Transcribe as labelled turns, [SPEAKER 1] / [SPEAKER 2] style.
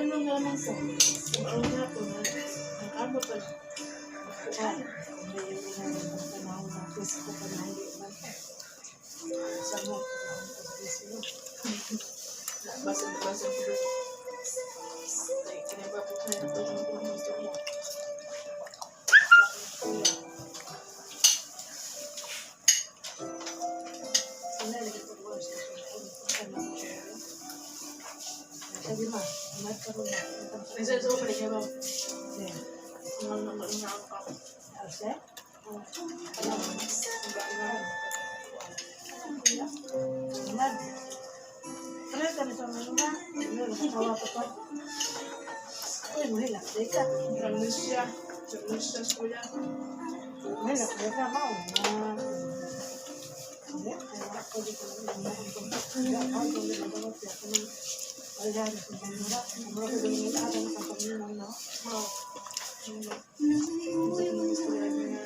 [SPEAKER 1] Ano nga naman sa?
[SPEAKER 2] Ang nga po na. Ang kamot pag
[SPEAKER 1] Kuan. May yung inang panahon na presko pa na hindi man. Sa mo, panahon pa presko.
[SPEAKER 2] Basa basa ko. Ay, kaya ba po kaya ito ang buong istorya.
[SPEAKER 1] Wala lagi po ko sa ano ko. Sabi ma, mat karon na.
[SPEAKER 2] May sa sa pa ba?
[SPEAKER 1] Yeah.
[SPEAKER 2] Ang ang ang ang ako.
[SPEAKER 1] Ase? Mad. Pero kami sa mga ma, nakatawa pa pa. Uy, muhilak, di ka.
[SPEAKER 2] Amnesia, amnesia eskuya.
[SPEAKER 1] Muhilak, di ka, mao. Ma. Hindi, kaya ako di ko lang ang ang ang ang ang ang ang wala na sa mga mga ko din ang ang pamilya no.
[SPEAKER 2] Wow. Ano sa istorya niya?